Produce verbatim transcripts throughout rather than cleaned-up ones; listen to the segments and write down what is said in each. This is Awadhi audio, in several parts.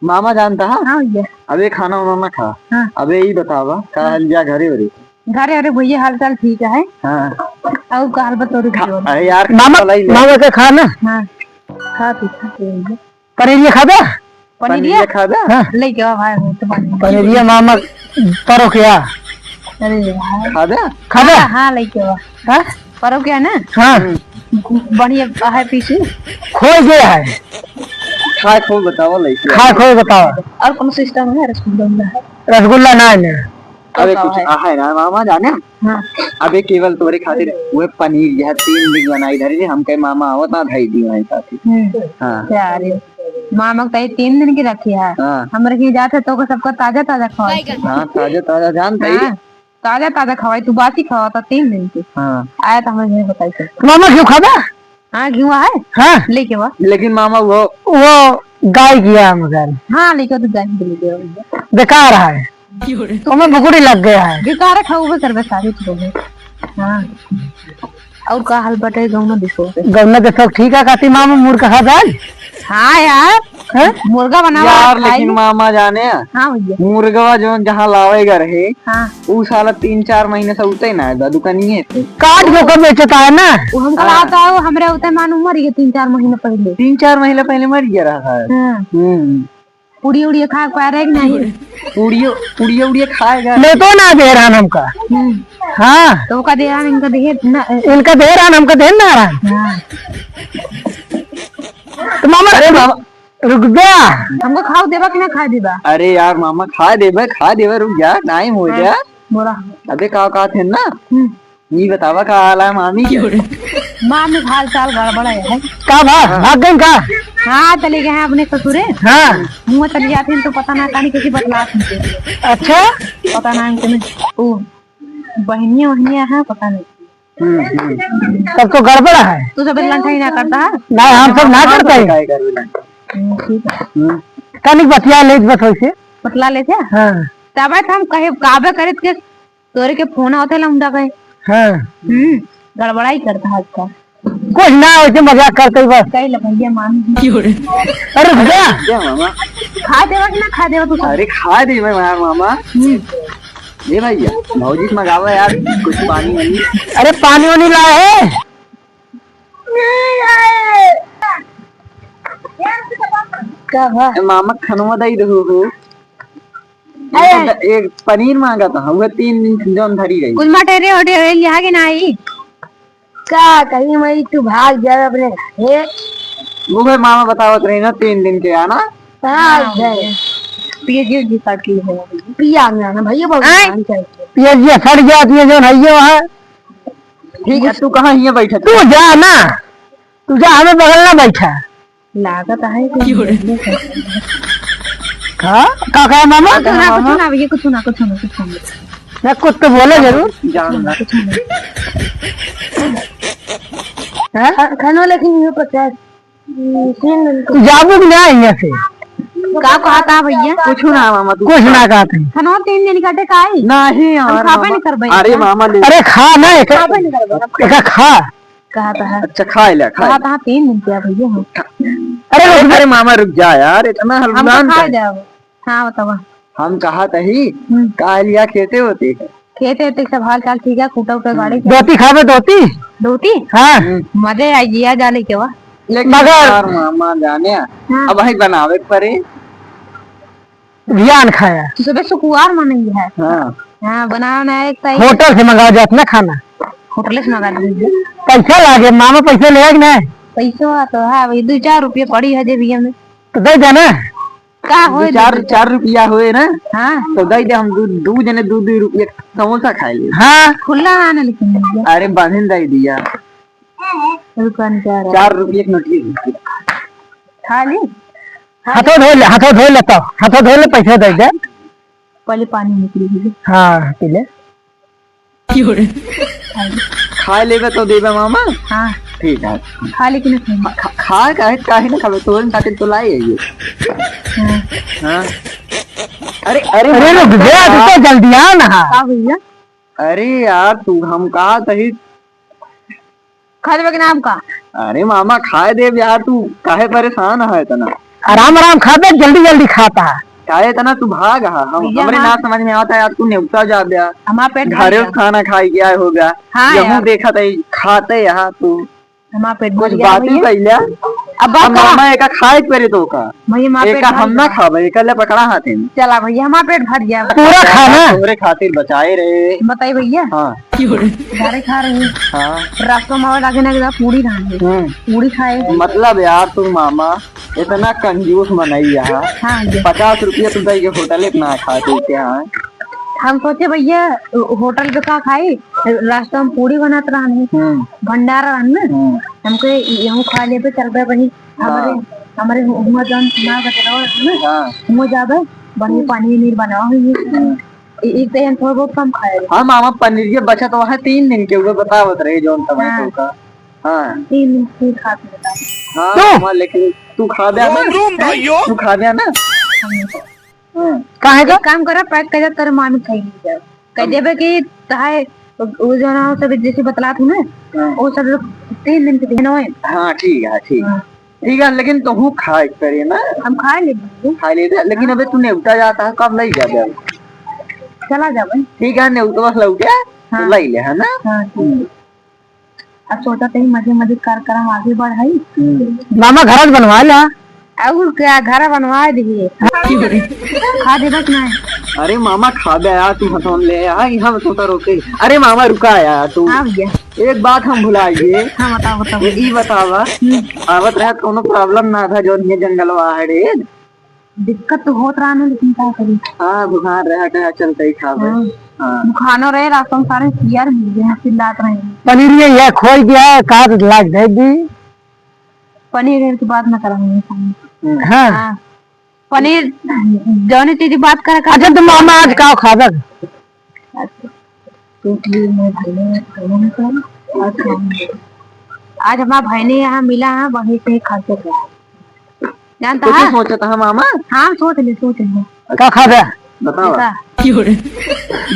मामा जानता है? हाँ भैया। अबे खाना वाना ना खा। हाँ। अबे ई बतावा, का हाँ। हाल जा घरे ओरे? घरे ओरे भैया हाल चाल ठीक है। हाँ। और का हाल बा तोरे खा-, भैया? अरे यार, मामा, खाना लाई ले। मामा के खा ना। हाँ। खा तू, खा तू भैया। पनीरिया खाबे? पनीरिया? पनीरिया खाबे? हाँ। लेके आ भाई, वो तो पनीरिया। पनीरिया मामा परो क्या? अरे भाई। खाबे? खाबे? हाँ, हाँ, लेके आ। हाँ? परो क्या ना? हाँ। बढ़िया है पीसी। खोए गया है। खाए खोए बतावा लेके आ। खाए खोए बतावा। और कौन सिस्टम है? रसगुल्ला है। रसगुल्ला ना है ना। अबे बतावा कुछ है। आ है ना मामा जाने? हाँ। अबे केवल तोरे खातिर वह पनीर यह तीन दिन बनाई धरी रे, हम कहे मामा आवत ना धई दी वहीं साथी। हम्म। हाँ। अरे, मामा के तीन दिन की रखी है। हाँ। हमरे के जाते तो को सबको ताजा ताजा खवाई। हाँ, ताजा ताजा जानता ही। हाँ, ताजा ताजा खवाई, तू बासी खवा था तीन दिन की। हाँ। आया तो हमें नहीं बताई सकते। मामा क्यों खाबा? हाँ, घिवा है। हाँ। लेके वा। लेकिन मामा वो वो गाय की है मगर। हाँ, लेके तो गाय की लेके वा। बेकार है। ओमे बुकुड़ी लग गया है। बेकार खाऊ बे करबे सारी चीजों में। हाँ। और का हाल बटे गौना दिसो के? गौना दिसो ठीक है, काती मामा मुर्गा खा जाए? हाँ यार। हैं? मुर्गा बनावा यार, खाए लेकिन ले। मामा जाने, हाँ भैया। मुर्गवा जो जहाँ लावेगा रहे, हाँ। ऊ साला तीन चार महीने से उते ना है, दुकानिए पे। काट के ओकर बेचता है ना। वो हमका हाँ। लागता है, वो हमरे उते मानू मर गए तीन चार महीने पहले। तीन चार महीने पहले मर गया रहा है। हाँ। हम्म। पूड़ी उड़ी खा पा रहे कि नहीं? पूड़ियो, पूड़ियो उड़ियो खाएगा। ले तो ना दे रहा हमका। हम्म। हाँ। तो का दे रहा इनका दे ना। इनका दे रहा हमका दे ना रहा। हाँ। तो मामा अरे मामा। रुक जा। हमको खाओ देबा कि ना खाए देबा? अरे यार मामा, खाए देबे, खाए देबे, रुक जा, टाइम हो हाँ, जा। बोला। अबे का, का थे ना? हम्म। ई बतावा का हाल है मामी? मामी हाल चाल गड़बड़ है। का भा? हाँ। भाग गई का? हाँ, चले गए हैं अपने ससुरे। हाँ। मुँह चली जाती हैं तो पता ना कहानी कैसी बतलात हैं। अच्छा। पता ना इनके में, ओ, बहनिया वहनिया है, पता नहीं। हम्म, हम्म। तब तो गड़बड़ है। तू सब लंठाई ना करता है? नहीं, हम सब ना करते हैं। काय करबे लंठाई? हम्म, ठीक है। हम्म। तनिक बतिया ले, बस वैसे। बतला लेते हैं? हाँ। तब हम कहे, काबे करित के तोरे के फोन आवत है लौंडा के। हाँ। हम्म, गड़बड़ाई करता है आजकल। कुछ ना, वैसे मजाक करते ही बस। कई ले भैया मान। अरे भैया। क्या मामा? खा देवा कि ना खा देवा तू सब? अरे खा देबे यार मामा। हम्म। ए भैया, भौजी से मंगावा यार कुछ पानी वानी। अरे पानी वानी लाए है? का भा? ए मामा खनवा दई दहु हो। अरे। एक, एक पनीर मांगा था, वो तीन दिन से जौन धरी रही। कुछ मटेरियल वटेरियल लिहा के नाही? का कहीं मैं तू भाग जावे अपने घरे? वो है मामा बतावत रही ना, तीन दिन के आना। हाँ, हाँ, गए। पियजिया जी काट के हो। पिया में आना भैया, बहुत आए। पानी चाहिए। पियजिया फट जाती है जौन है ये वहाँ। ठीक है, तू कहाँ हियाँ बैठा? तू जा ना, तू जा, हमें बगल ना बैठा। लागत है कि का? का कहा मामा? कुछ ना, कुछ ना, भैया, कुछ ना, कुछ ना, कुछ ना। ना, कुछ तो बोले जरूर। जान ना। कुछ ना। हाँ? खा-, खाना लेकिन ये पचास, हम्म, तीन दिन को। तू जाबू कि ना यहाँ से? का कहता भैया? कुछ ना मामा, तू कुछ ना कहते। खाना तीन दिन काटे का आई? नहीं यार, हम खाबे मामा। नहीं करबे। अरे मामा ले। अरे खा ना, एक, खाबे नहीं करबे। एक खा। कहता है। अच्छा, खा ले, खा ले। कहता है, तीन दिन क्या भैया हम। अरे, रुक, अरे, मामा, रुक जा यार, इतना हम तो हलगुलान खा का है? जाओ। हाँ, बतावा। हम कहा तही, हम्म। का लिया खेते होते? खेते होते सब हाल चाल ठीक है, खूटा उटा गाड़ी के। धोती खाबे, धोती? धोती? हाँ। हम्म। मजे आई जिया जाले के वा। लेकिन मगर यार, मामा जाने, हाँ। अब वही बनावे के परे। ध्यान खाया। तो सुबह सुकुवार मनई है। हाँ। हाँ, बनाओ ना एक ताई। होटल से मंगाओ जात ना खाना। होटल से मंगा दीजिए। पैसा लागे, मामा पैसा ले आए कि नहीं? पैसा तो है, वही दो चार रुपया पड़ी है जेबिया में। तो दे देना। का होए दो चार, दे दो। चार रुपया होए ना? हाँ। तो दे दे, हम दू, दू जने दू, दू रुपया समोसा खाए ले। हाँ। खुला आना लेकिन भैया। अरे, बांधन दे दिया। रुका, निकाल रहा। चार रुपये की नोट की। खा ली? हाथों धो ले, हाथों धो ले तो, हाथों धो ले, पैसे दे दे। पहले पानी निकली हुई। हाँ, पी ले। खाए लेबे तो देबे मामा। हाँ। ठीक है। खा ले कि ना खाए? खा, खा, खा, काहे, काहे ना खाबे? तोहन खातिर तो लाई है ये। हाँ। हाँ। अरे, अरे अरे मामा, रुक जा, रुक जा, जल्दी आ ना। का भैया? अरे यार, तू हम कहा तही खा देबे कि ना हमका? अरे मामा, खाए देब यार, तू काहे परेशान है इतना? आराम आराम खाबे, जल्दी जल्दी खाता है। काहे इतना तू भाग हा? हम, भैया, हमरे हाँ। ना समझ में आवत है यार, तू नेवता जा बे। हमार पेट भर घरे गया। खाना खाई गया होगा। हाँ यहूँ यार। देखत है, खाते यहाँ तू। हमार पेट कुछ भर गया बात ही भैया। कइला। अब बात अब करा। मामा एका खाए के परे तो का? भैया, हमार पेट एका भर हम ना गया। खाबे, एका ले पकड़ा हाथे में। चला भैया, हमार पेट भर गया। पूरा खाना? तोरे खातिर बचाए रहे। बताई भैया। हाँ। घरे खा रहे हैं। हाँ। रास्ता में आवे लागे ना, पूरी खाए। हम्म। पूरी खाए। मतलब यार, तू मामा इतना कंजूस मनई यहाँ। हाँ जी। पचास रुपया तू दे के होटल इतना खा देते हैं। हम सोचे भैया, होटल पे का खाई, रास्ता में पूरी बनत रहन है, हम्म। भंडारा रहन ना, हम्म। हमके यहूँ खा लेबे, चलबे वही, हाँ। हमरे, हमरे हु-, हुआँ जौन ना बतलावा रहन ना, हाँ। हुआँ जाबे, बढ़िया हम्म। पनीर वनीर बनावा हुई है। हम्म। इ-, इ तो हम थोड़ा बहुत कम खाए रहे। हाँ मामा, पनीर के बचत वहाँ तीन दिन के हुए बतावत रहे जौन समय हाँ। तो का। हाँ। तीन दिन के खात रहता। हाँ तो? मामा, लेकिन तू खा बे ना? रोम रोम भाइयों। तू खा बे ना? हम नहीं खाए। हाँ। काहे का? एक काम करा, पैक कर दे, तोरे मामी खाई ली जाओ। कह हम देबे कि तहाए उ, उ जौन हो सब जैसे बतलात हूँ ना, हाँ। वो सब लोग तीन दिन के दिन होए। हाँ, ठीक है, ठीक। हाँ। ठीक है, लेकिन तोहू खाए के परे ना। हम खाए लेबे। खाए लेबे, लेकिन हाँ। अबे तू नेवता जाता है, कब लई जाबे अब? चला जाबे। ठीक है, नेवता बस लौटे, हाँ। तो लई ले, है ना? हाँ, ठीक। हम्म। अब सोचत ही मजे मजे कार्यक्रम आगे बढ़ाई। हम्म। मामा घर बनवा ला। और क्या, घर बनवा दिए। खा देबे कि नहीं? अरे मामा, खा बे यार, तू हथौन ले यार, यहाँ में सोता रोके। अरे मामा, रुका यार तू। हाँ भैया। एक बात हम भुला गए। हाँ, बताओ, बताओ। ये ई बतावा, हम्म। आवत रहा कोनो problem ना था, जौन ये जंगलवा है रे। दिक्कत तो होत रहा ना, लेकिन का करी? हाँ, बुखार रहा, रहा, चलते ही खाबे। हाँ। हाँ। बुखानो रहे, रास्ता में सारे पियर मिल गए, चिल्लात रहे। पनीर ये, ये खोई दिया है, का लाग दे दी? पनीर की बात ना करेंगे। हम्म। हाँ। हाँ। पनीर, जौनी चीज बात करे का। अच्छा, तो मामा आज का खाबे? अच्छा। तू की मैं भले, भले में कर, आज खाऊंगी। आज हमार बहनी यहाँ मिला है, वहीं से खा के गया। जानता तो तू है? सोचत है मामा? हाँ, सोच ले, सोच ले। का खाबे? बताओ। देखा?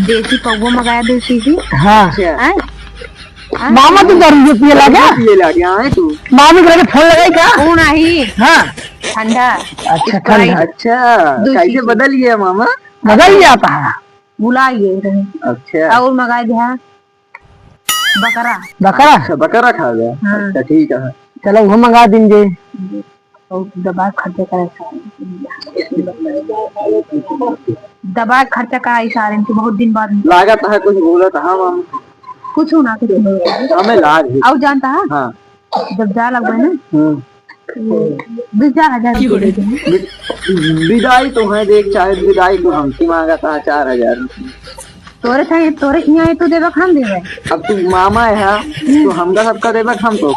देसी पौवा मंगाया, देसी की। हाँ। अच्छा। हैं? हाँ? मामा तू दारू पिए लागे? पिए लागे, हाँ, तू। मामी के लगे फोन लगाई का? कौन आई? हाँ। ठंडा। अच्छा, Sprite। ठंडा। अच्छा, दूसरी कैसे चीज। बदल गया मामा? बदल जाता है। भुला गए रहे। अच्छा। और मंगा दिया बकरा। बकरा? अच्छा, बकरा खा गया। हाँ। अच्छा, ठीक है। चलो, वो मंगा देंगे। और दबा खर्चा करे सारे। दबा खर्चा कराई सारे, इनके बहुत दिन बाद। लागत है कुछ बोलत है, हम, हम कुछ ना, कुछ नहीं। हमें लाग है। और जानता है? हाँ। जब जा लगबे ना, हम्म। तो दो चार हजार रुपये दे देंगे। वि-, विदाई तो है, देख, चाहे विदाई तो हमसे मांगा था चार हजार रुपये। तोरे चाहे, तोरे यहाँ है, तू देबे, हम देबे। अब तू मामा है, हम्म। तो हमका सबका देबे, हम तो।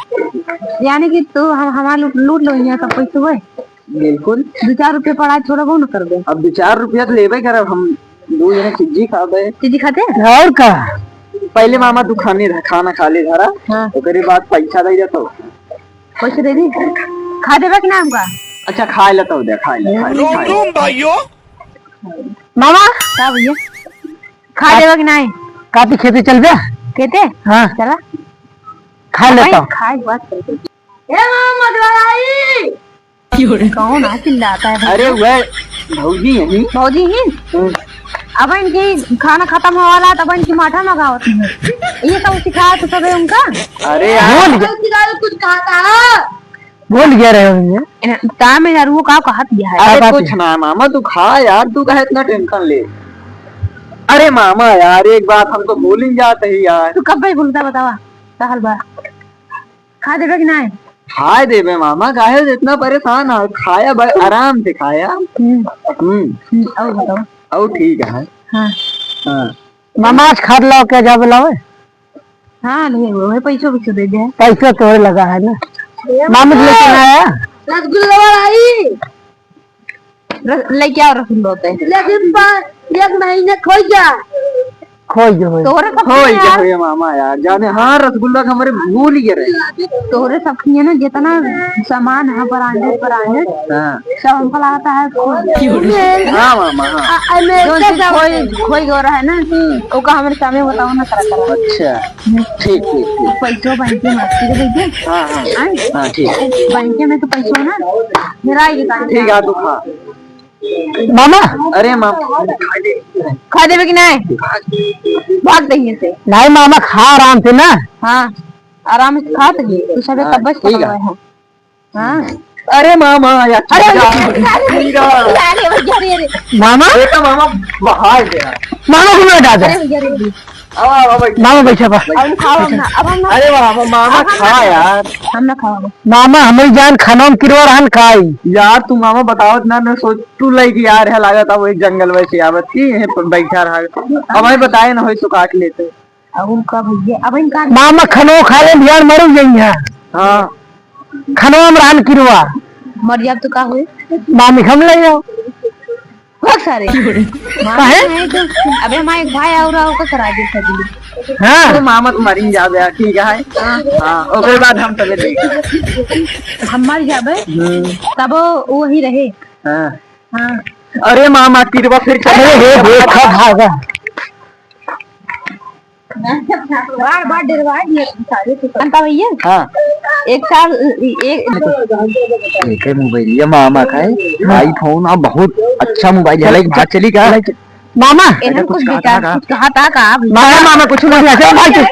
यानी कि तू हम, हमार लूट, लूट लो यहाँ सब पैसे हुए। बिल्कुल। दो चार रुपये पड़ा छोड़बो न करबे। अब दो चार रुपया तो लेबे करब हम, दो जने चिज्जी खाबे। चिज्जी खाते? और का? पहले मामा तू खाने रह, खाना खा ले धरा, हाँ। ओकरे बाद पैसा दे देतो। पैसे दे दी? खा देबे कि ना हमका? अच्छा, खा लेता हूँ, दे, खा ले, खा ले, खा ले। रोम रोम भाइयों। मामा। का भैया? खा का-, देबे कि नहीं? काटी खेते चलबे? खेते? हाँ। चला। खा लेता हूँ। खाए के बाद चलते। ए मामा, मधुराई! कौन आ चिल्लाता है? अरे वह भौजी यही। भौजी ही? हम्म। अब इनकी खाना खत्म होने वाला है, तब इनकी माठा मंगावत है। ये सब सिखाया तो सबे उनका। अरे यार। भूल गया। सिखाया कुछ खाता है? भूल गया रहे होंगे। ए, का में यार वो का कहत गया है? अरे का बात कुछ है? ना मामा, तू खा यार, तू काहे इतना tension ले? अरे मामा यार, एक बात हम तो भूल ही जाते ही यार। तू कब भाई भूलता बतावा? का हाल बा? खा देबे कि नाय? खाए देबे मामा, काहे से इतना परेशान है? खाया भाई, आराम से खाया। हम्म। हम्म। हम्म, और बताओ। और ठीक है। हाँ। हाँ। मामा आज खाद लाओ, क्या जाबे लावे? हाँ, ले वो, वही पैसों वैसों दे दे। पैसा तोरे लगा है ना। मामी के लेके ना आया? रसगुल्ला वाला आई। रस-, लेके आओ रसगुल्ला होते हैं। लेकिन पर एक महीने खो गया। खोई गए होई। तोहरे सब होई गए यार। होई मामा यार, जाने हाँ, रसगुल्ला का हमरे भूल गए रहे। तोहरे सब खिए ना, जितना सामान है, branded, branded, हाँ। सब हमको लगता है खोई गए। हाँ मामा, हाँ। आ, आ, मैं जौन चीज सब खोई, खोई गए रहे ना, हम्म। ओका हमरे सामने बताओ ना, करा, करा। अच्छा, ठीक, ठीक, ठीक। पैसो बैंक में मार के दे दे। हाँ, हाँ। हाँ? हाँ, ठीक। बैंक में तो पैसो ना, मेरा ही काम। ठीक है, तू खा। मामा। अरे मामा। खा देबे कि नहीं? भाग दहिए से। नहीं मामा, खा आराम से ना। हाँ, आराम से खा तो। तू सबे हाँ, कब्बे से ठीक है। पकड़वाए हैं। हाँ। अरे मामा, यार, अरे, खीरा, अरे, खीरा। अरे, अरे, अरे, अरे। मामा? बेटा, मामा, बाहर गया। मामा को ना डाल दे। अरे, अरे, अरे। अब, अब, अब, मामा बैठा बा। अब हम खाओ, हम ना, अब हम ना। अरे मामा, मामा अब हम खा ना। यार। हम ना खाओ। मामा, हमारी जान खाना में किरवा रहन खाई। यार, तू मामा बतावत ना, ना सोच, तू लइके यार है, लागत अब वही जंगल वैसे आवत की, यहीं पर बैठा रहा। अब हमें बताए ना होई तो काट लेते। अब उनका भैया, अब इनका मामा खनो खा ले, बिहान मरू जाई है। हाँ। खनो हम रहन किरवा। मर जाब तो का होई? मामी हम ले जाओ। बहुत सारे। काहे? मामा है तो, अबे हमारे एक भाई और आओ का करा दे सगली। हाँ। तो मामा तुम्हारी ही जाबे, ठीक है। हाँ। हाँ, ओकरे बाद हम तबे देख। हम मर जाबे, हम्म। तब वो वही रहे। हाँ। हाँ। अरे मामा, किरवा फिर चले। अरे हे, देखा भागा। बार, बार डरवा दिए सारे तो। अंता भैया? हाँ। एक साल, एक एके मोबाइलिया मामा का है, हाँ। iPhone, अब बहुत अच्छा मोबाइल है, लेकिन भाग चली का? मामा। इन्हें कुछ कुछ कहा बेकार, था का? कुछ कहा था का? मामा, मामा, कुछ नहीं, ऐसे भाग चल।